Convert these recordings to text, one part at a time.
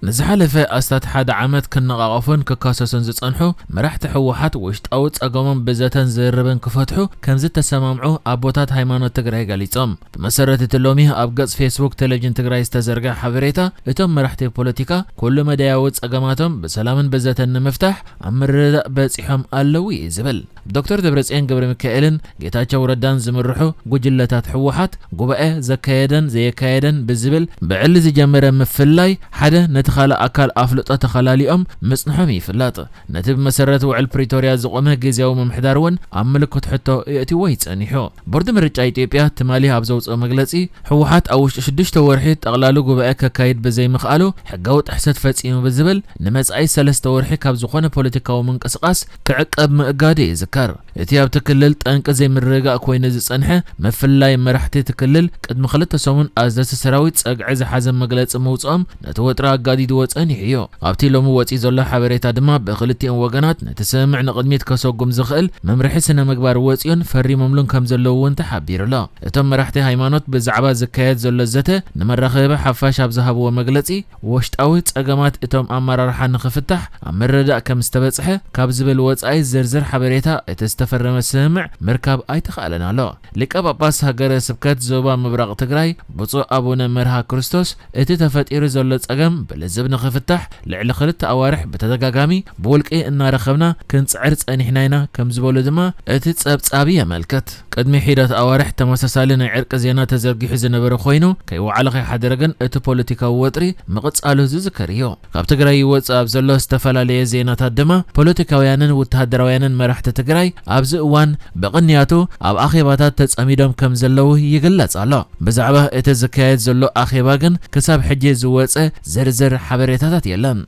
ንዝሓለፈ ኣስታት ሓደ ዓመት ክነቓቐፉን ክካሰሱን ዝጸንሑ መራሕቲ ህወሓት ውሽጣዊ ጸገሞም ብዘተን ዝርርብን ክፈትሑ ከም ዝተሰማምዑ ኣቦታት ሃይማኖት ትግራይ ገሊጾም። ብመሰረት እቲ ሎሚ ኣብ ገጽ ፌስቡክ ቴሌቪዥን ትግራይ ዝተዘርግሐ ሓበሬታ፣ እቶም መራሕቲ ፖለቲካ ኩሉ መዳያዊ ጸገማቶም ብሰላምን ብዘተን ንምፍታሕ ኣብ ምርድዳእ በጺሖም ኣለዉ እዩ ዝብል። ዶክተር ደብረጽዮን ገብረ ሚካኤልን ጌታቸው ረዳን ዝምርሑ ጉጅለታት ህወሓት ጉባኤ ዘካየደን ዘየካየደን ብዝብል ብዕሊ ዝጀመረ ምፍላይ ሓደ ነቲ ካልእ ኣካል ኣፍልጦ ተኸላሊኦም ምጽንሖም ይፍለጥ። ነቲ ብመሰረት ውዕል ፕሪቶርያ ዝቖመ ግዝያዊ ምምሕዳር እውን ኣብ ምልክት ሕቶ የእትዎ ይጸኒሑ። ቦርድ ምርጫ ኢትዮጵያ ትማሊ ኣብ ዘውፅኦ መግለፂ፣ ህወሓት ኣብ ውሽጢ ሽዱሽተ ወርሒ ጠቕላሊ ጉባኤ ከካይድ ብዘይምኽኣሉ ሕጋዊ ጥሕሰት ፈፂሙ ብዝብል ንመጻኢ ሰለስተ ወርሒ ካብ ዝኾነ ፖለቲካዊ ምንቅስቓስ ክዕቀብ ምእጋዱ ይዝከር። እቲ ኣብቲ ክልል ጠንቂ ዘይምርግጋእ ኮይኑ ዝጸንሐ ምፍላይ መራሕቲ እቲ ክልል ቅድሚ ክልተ ሰሙን ኣዘዝቲ ሰራዊት ጸግዒ ዝሓዘ መግለጺ ምውጽኦም ነቲ ወጥሪ ኣጋዲድዎ ጸኒሑ እዩ። ኣብቲ ሎሚ ወጺኡ ዘሎ ሓበሬታ ድማ ብክልቲኦም ወገናት ነቲ ስምምዕ ንቕድሚት ከሰጉም ዝኽእል መምርሒ ስነ ምግባር ወጺኡን ፈሪሞምሉን ከም ዘለዉ እውን ተሓቢሩ ኣሎ። እቶም መራሕቲ ሃይማኖት ብዛዕባ ዝካየድ ዘሎ ዘተ ንመራኸቢ ሓፋሽ ኣብ ዝሃብዎ መግለጺ፣ ውሽጣዊ ጸገማት እቶም ኣመራርሓ ንኽፍታሕ ኣብ ምርድዳእ ከም ዝተበጽሐ ካብ ዝብል ወጻኢ ዝርዝር ሓበሬታ እቲ ዝተፈረመ ስምምዕ ምርካብ ኣይተኻእለን ኣሎ። ሊቀ ጳጳስ ሃገረ ስብከት ዞባ ምብራቕ ትግራይ ብፁዕ ኣቡነ መርሃ ክርስቶስ፣ እቲ ተፈጢሩ ዘሎ ጸገም ብልዝብ ንኽፍታሕ ልዕሊ ክልተ ኣዋርሕ ብተደጋጋሚ ብውልቂ እናረኸብና ክንጽዕር ጸኒሕና ኢና ከም ዝበሉ ድማ እቲ ጸብጻብ የመልክት። ቅድሚ ሒደት ኣዋርሕ ተመሳሳሊ ናይ ዕርቂ ዜና ተዘርጊሑ ዝነበረ ኮይኑ፣ ከይወዓለ ከይሓደረ ግን እቲ ፖለቲካዊ ወጥሪ ምቕጻሉ ዝዝከር እዩ። ካብ ትግራይ ይወጽእ ኣብ ዘሎ ዝተፈላለየ ዜናታት ድማ፣ ፖለቲካውያንን ወተሃደራውያንን መራሕቲ ትግራይ ኣብዚ እዋን ብቕንያቱ ኣብ ኣኼባታት ተጸሚዶም ከም ዘለዉ ይግለጽ ኣሎ። ብዛዕባ እቲ ዝካየድ ዘሎ ኣኼባ ግን ክሳብ ሕጂ ዝወጸ ዝርዝር ሓበሬታታት የለን።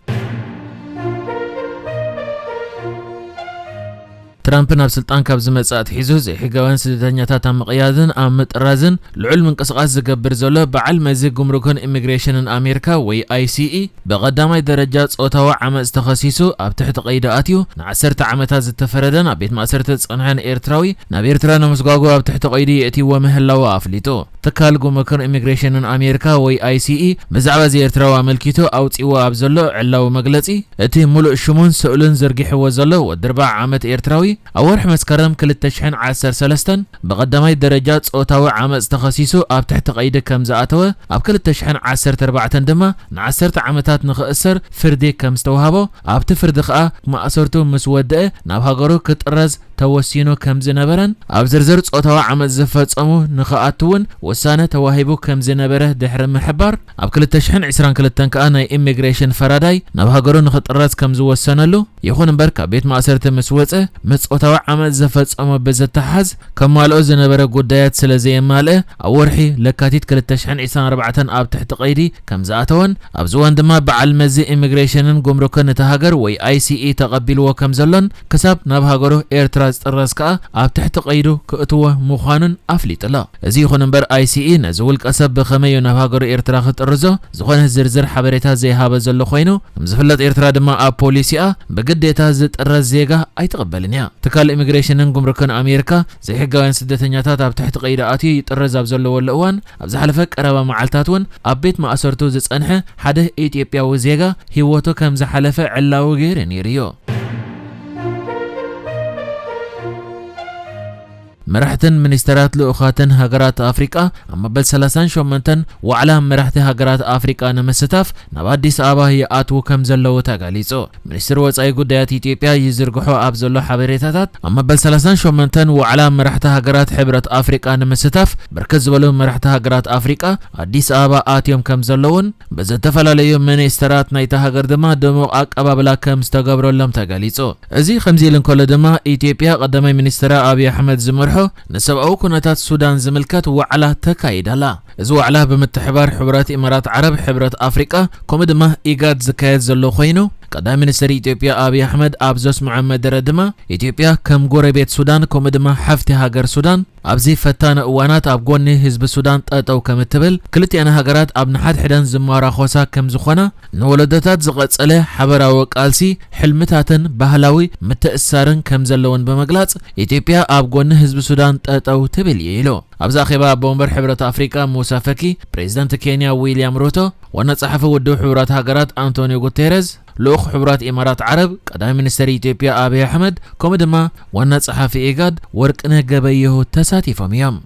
ትራምፕ ናብ ስልጣን ካብ ዝመጽእ ኣትሒዙ፣ ዘይሕጋውያን ስደተኛታት ኣብ ምቕያድን ኣብ ምጥራዝን ልዑል ምንቅስቓስ ዝገብር ዘሎ በዓል መዚ ጉምሩክን ኢሚግሬሽንን ኣሜሪካ ወይ ኣይሲኢ፣ ብቐዳማይ ደረጃ ጾታዊ ዓመጽ ተኸሲሱ ኣብ ትሕቲ ቀይዲ ኣትዩ ንዓሰርተ ዓመታት ዝተፈረደን ኣብ ቤት ማእሰርቲ ዝጸንሐን ኤርትራዊ፣ ናብ ኤርትራ ንምስጓጉ ኣብ ትሕቲ ቀይዲ የእትይዎ ምህላዉ ኣፍሊጡ። ትካል ጉምሩክን ኢሚግሬሽንን ኣሜሪካ ወይ ኣይሲኢ ብዛዕባ እዚ ኤርትራዊ ኣመልኪቱ ኣውጺዎ ኣብ ዘሎ ዕላዊ መግለጺ፣ እቲ ሙሉእ ሽሙን ስእሉን ዘርጊሕዎ ዘሎ ወዲ ኣርብዓ ዓመት ኤርትራዊ፣ ኣብ ወርሒ መስከረም ክልተ ሽሕን ዓሰርተ ሰለስተን ብቐዳማይ ደረጃ ጾታዊ ዓመጽ ተኸሲሱ ኣብ ትሕቲ ቀይዲ ከም ዝኣተወ፣ ኣብ ክልተ ሽሕን ዓሰርተ ኣርባዕተን ድማ ንዓሰርተ ዓመታት ንኽእሰር ፍርዲ ከም ዝተዋህቦ፣ ኣብቲ ፍርዲ ከኣ ማእሰርቱ ምስ ወደአ ናብ ሃገሩ ክጥረዝ ተወሲኑ ከም ዝነበረን፣ ኣብ ዝርዝር ጾታዊ ዓመጽ ዝፈጸሙ ንኽኣቱ እውን ውሳነ ተዋሂቡ ከም ዝነበረ ድሕሪ ምሕባር፣ ኣብ ክልተ ሽሕን ዕስራን ክልተን ከኣ ናይ ኢሚግሬሽን ፈራዳይ ናብ ሃገሩ ንኽጥረዝ ከም ዝወሰነሉ፣ ይኹን እምበር ካብ ቤት ማእሰርቲ ምስ ወጸ፣ ምስ ጾታዊ ዓመጽ ዝፈጸሞ ብዝተሓዝ ከማልኦ ዝነበረ ጉዳያት ስለ ዘየማልአ፣ ኣብ ወርሒ ለካቲት ክልተ ሽሕን ዕስራን ኣርባዕተን ኣብ ትሕቲ ቀይዲ ከም ዝኣተወን፣ ኣብዚ እዋን ድማ በዓል መዚ ኢሚግሬሽንን ጉምሩክን እታ ሃገር ወይ ኣይሲኢ ተቐቢልዎ ከም ዘሎን፣ ክሳብ ናብ ሃገሩ ኤርትራ ዝጥረዝ ከኣ ኣብ ትሕቲ ቀይዱ ክእትዎ ምዃኑን ኣፍሊጡ ኣሎ። እዚ ይኹን እምበር፣ ኣይሲኢ ነዚ ውልቀ ሰብ ብኸመይ እዩ ናብ ሃገሩ ኤርትራ ክጥርዞ ዝኾነ ዝርዝር ሓበሬታ ዘይሃበ ዘሎ ኮይኑ፣ ከም ዝፍለጥ ኤርትራ ድማ ኣብ ፖሊሲኣ ብግዴታ ዝጥረዝ ዜጋ ኣይትቕበልን እያ። ትካል ኢሚግሬሽንን ጉምሩክን ኣሜሪካ፣ ዘይሕጋውያን ስደተኛታት ኣብ ትሕቲ ቀይዲ ኣትዩ ይጥረዝ ኣብ ዘለወሉ እዋን፣ ኣብ ዝሓለፈ ቀረባ መዓልታት እውን ኣብ ቤት ማእሰርቱ ዝጸንሐ ሓደ ኢትዮጵያዊ ዜጋ ህይወቱ ከም ዝሓለፈ ዕላዊ ገይሩ ነይሩ እዩ። መራሕትን ሚኒስተራት ልኡኻትን ሃገራት ኣፍሪቃ ኣብ መበል ሰላሳን ሸሞንተን ዋዕላ መራሕቲ ሃገራት ኣፍሪቃ ንምስታፍ ናብ ኣዲስ ኣበባ ይኣትዉ ከም ዘለዉ ተገሊጹ። ሚኒስትሪ ወጻኢ ጉዳያት ኢትዮጵያ ይዝርግሖ ኣብ ዘሎ ሓበሬታታት፣ ኣብ መበል ሰላሳን ሸሞንተን ዋዕላ መራሕቲ ሃገራት ሕብረት ኣፍሪቃ ንምስታፍ ብርክት ዝበሉ መራሕቲ ሃገራት ኣፍሪቃ ኣዲስ ኣበባ ኣትዮም ከም ዘለዉን ብዝተፈላለዩ ሚኒስተራት ናይታ ሃገር ድማ ድሙቕ ኣቀባብላ ከም ዝተገብረሎም ተገሊጹ። እዚ ከምዚ ኢሉ እንከሎ ድማ፣ ኢትዮጵያ ቀዳማይ ሚኒስትራ ኣብይ ኣሕመድ ዝመርሖ ንሰብኣዊ ኩነታት ሱዳን ዝምልከት ዋዕላ ተካይዳ ኣላ። እዚ ዋዕላ ብምትሕባር ሕቡራት ኢማራት ዓረብ፣ ሕብረት ኣፍሪቃ፣ ከምኡ ድማ ኢጋድ ዝካየድ ዘሎ ኮይኑ፣ ቀዳማይ ሚኒስትር ኢትዮጵያ ኣብይ ኣሕመድ ኣብ ዘስምዖ መደረ ድማ፣ ኢትዮጵያ ከም ጎረቤት ሱዳን ከምኡ ድማ ሓፍቲ ሃገር ሱዳን ኣብዚ ፈታኒ እዋናት ኣብ ጎኒ ህዝቢ ሱዳን ጠጠው ከምትብል፣ ክልቲኣን ሃገራት ኣብ ንሓድሕደን ዝመራኾሳ ከም ዝኾና፣ ንወለዶታት ዝቐጸለ ሓበራዊ ቃልሲ፣ ሕልምታትን ባህላዊ ምትእስሳርን ከም ዘለውን ብምግላጽ፣ ኢትዮጵያ ኣብ ጎኒ ህዝቢ ሱዳን ጠጠው ትብል እዩ ኢሉ። ኣብዚ ኣኼባ ኣቦ ወንበር ሕብረት ኣፍሪቃ ሙሳ ፈኪ፣ ፕሬዚደንት ኬንያ ዊልያም ሩቶ፣ ዋና ጸሓፊ ውድብ ሕቡራት ሃገራት ኣንቶኒዮ ጉቴረዝ፣ ልኡኽ ሕቡራት ኢማራት ዓረብ፣ ቀዳማይ ሚኒስትር ኢትዮጵያ ኣብይ ኣሕመድ፣ ከምኡ ድማ ዋና ጸሓፊ ኢጋድ ወርቅነህ ገበየሁ ተሳቲፎም እዮም።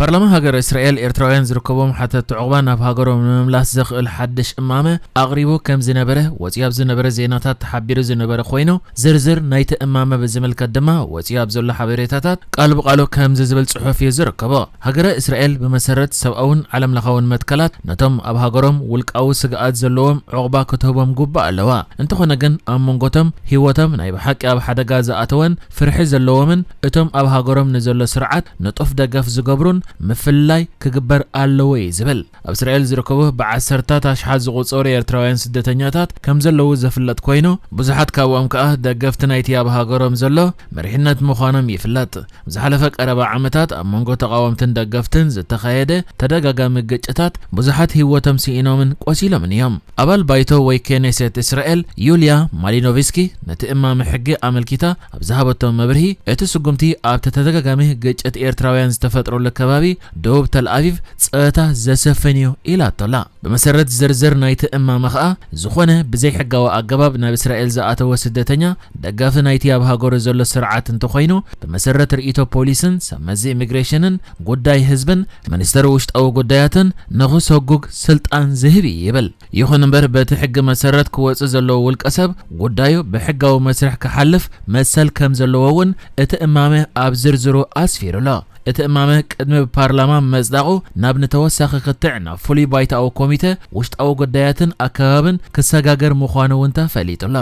ፓርላማ ሃገር እስራኤል፣ ኤርትራውያን ዝርከቦም ሓተቲ ዑቕባ ናብ ሃገሮም ንምምላስ ዘኽእል ሓድሽ እማመ ኣቕሪቡ ከም ዝነበረ ወፂኡ ኣብ ዝነበረ ዜናታት ተሓቢሩ ዝነበረ ኮይኑ፣ ዝርዝር ናይቲ እማመ ብዝምልከት ድማ ወፂኡ ኣብ ዘሎ ሓበሬታታት ቃል ብቃሉ ከምዚ ዝብል ጽሑፍ እዩ ዝርከቦ። ሃገረ እስራኤል ብመሰረት ሰብኣውን ዓለምለኻውን መትከላት ነቶም ኣብ ሃገሮም ውልቃዊ ስግኣት ዘለዎም ዑቕባ ክትህቦም ግቡእ ኣለዋ። እንተኾነ ግን ኣብ መንጎቶም ህይወቶም ናይ ብሓቂ ኣብ ሓደጋ ዝኣተወን ፍርሒ ዘለዎምን እቶም ኣብ ሃገሮም ንዘሎ ስርዓት ንጡፍ ደገፍ ዝገብሩን ምፍልላይ ክግበር ኣለዎ እዩ ዝብል። ኣብ እስራኤል ዝርከቡ ብዓሰርታት ኣሽሓት ዝቑጸሩ ኤርትራውያን ስደተኛታት ከም ዘለዉ ዝፍለጥ ኮይኑ፣ ብዙሓት ካብኦም ከኣ ደገፍቲ ናይቲ ኣብ ሃገሮም ዘሎ መሪሕነት ምዃኖም ይፍለጥ። ዝሓለፈ ቀረባ ዓመታት ኣብ መንጎ ተቓወምትን ደገፍትን ዝተኻየደ ተደጋጋሚ ግጭታት ብዙሓት ህይወቶም ስኢኖምን ቆሲሎምን እዮም። ኣባል ባይቶ ወይ ኬኔሴት እስራኤል ዩልያ ማሊኖቪስኪ ነቲ እማመ ሕጊ ኣመልኪታ ኣብ ዝሃበቶ መብርሂ፣ እቲ ስጉምቲ ኣብቲ ተደጋጋሚ ግጭት ኤርትራውያን ዝተፈጥረሉ ከባቢ ደቡብ ተል ኣቪቭ ጸጥታ ዘሰፍን እዩ ኢላቶላ። ብመሰረት ዝርዝር ናይቲ እማመ ኸኣ፣ ዝኾነ ብዘይሕጋዊ ኣገባብ ናብ እስራኤል ዝኣተወ ስደተኛ ደጋፊ ናይቲ ኣብ ሃገሩ ዘሎ ስርዓት እንተኾይኑ፣ ብመሰረት ርእይቶ ፖሊስን ሰብ መዚ ኢሚግሬሽንን ጉዳይ ህዝብን ሚኒስተር ውሽጣዊ ጉዳያትን ንኽሰጉግ ስልጣን ዝህብ እዩ ይብል። ይኹን እምበር፣ በቲ ሕጊ መሰረት ክወጽእ ዘለዎ ውልቀ ሰብ ጉዳዩ ብሕጋዊ መስርሕ ክሓልፍ መሰል ከም ዘለዎ እውን እቲ እማመ ኣብ ዝርዝሩ ኣስፊሩ ኣሎ። እቲ እማመ ቅድሚ ብፓርላማ ምጽዳቑ ናብ ንተወሳኺ ክትዕ ናብ ፍሉይ ባይታዊ ኮሚተ ውሽጣዊ ጉዳያትን ኣከባብን ክሰጋገር ምዃኑ እውን ተፈሊጡ ኣሎ።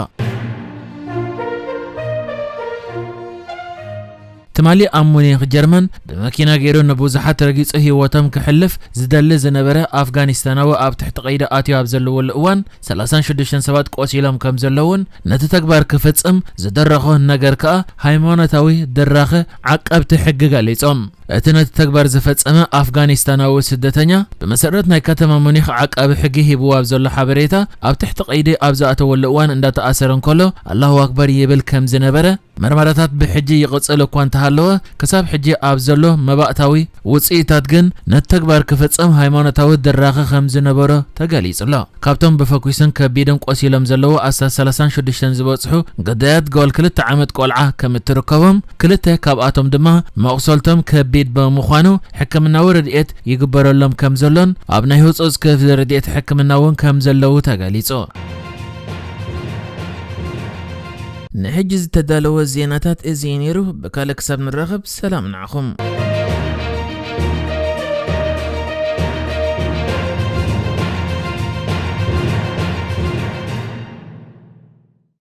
ትማሊ ኣብ ሙኒክ ጀርመን ብመኪና ገይሩ ንብዙሓት ረጊጹ ህይወቶም ክሕልፍ ዝደሊ ዝነበረ ኣፍጋኒስታናዊ ኣብ ትሕቲ ቀይዲ ኣትዩ ኣብ ዘለወሉ እዋን ሰላሳን ሽዱሽተን ሰባት ቆሲሎም ከም ዘለውን ነቲ ተግባር ክፍጽም ዝደረኾ ነገር ከኣ ሃይማኖታዊ ድራኸ ዓቀብቲ ሕጊ ገሊጾም። እቲ ነቲ ተግባር ዝፈጸመ ኣፍጋኒስታናዊ ስደተኛ ብመሰረት ናይ ከተማ ሙኒክ ዓቃቢ ሕጊ ሂብዎ ኣብ ዘሎ ሓበሬታ ኣብ ትሕቲ ቀይዲ ኣብ ዝኣተወሉ እዋን እንዳተኣሰረ እንከሎ ኣላሁ ኣክበር ይብል ከም ዝነበረ መርመራታት ብሕጂ ይቕጽል እኳ እንተሃለወ፣ ክሳብ ሕጂ ኣብ ዘሎ መባእታዊ ውጽኢታት ግን ነቲ ተግባር ክፍጽም ሃይማኖታዊ ድራኸ ከም ዝነበሮ ተገሊጹ ኣሎ። ካብቶም ብፈኲስን ከቢድን ቆሲሎም ዘለዉ ኣስታት ሰላሳን ሽዱሽተን ዝበጽሑ ግዳያት ጓል ክልተ ዓመት ቆልዓ ከም እትርከቦም፣ ክልተ ካብኣቶም ድማ መቑሰልቶም ከቢድ ብምዃኑ ሕክምናዊ ረድኤት ይግበረሎም ከም ዘሎን ኣብ ናይ ህጹጽ ክፍሊ ረድኤት ሕክምና እውን ከም ዘለዉ ተገሊጹ። ንሕጂ ዝተዳለወ ዜናታት እዚ እዩ ነይሩ። ብካልእ ክሳብ ንራኸብ ሰላም ንዓኹም።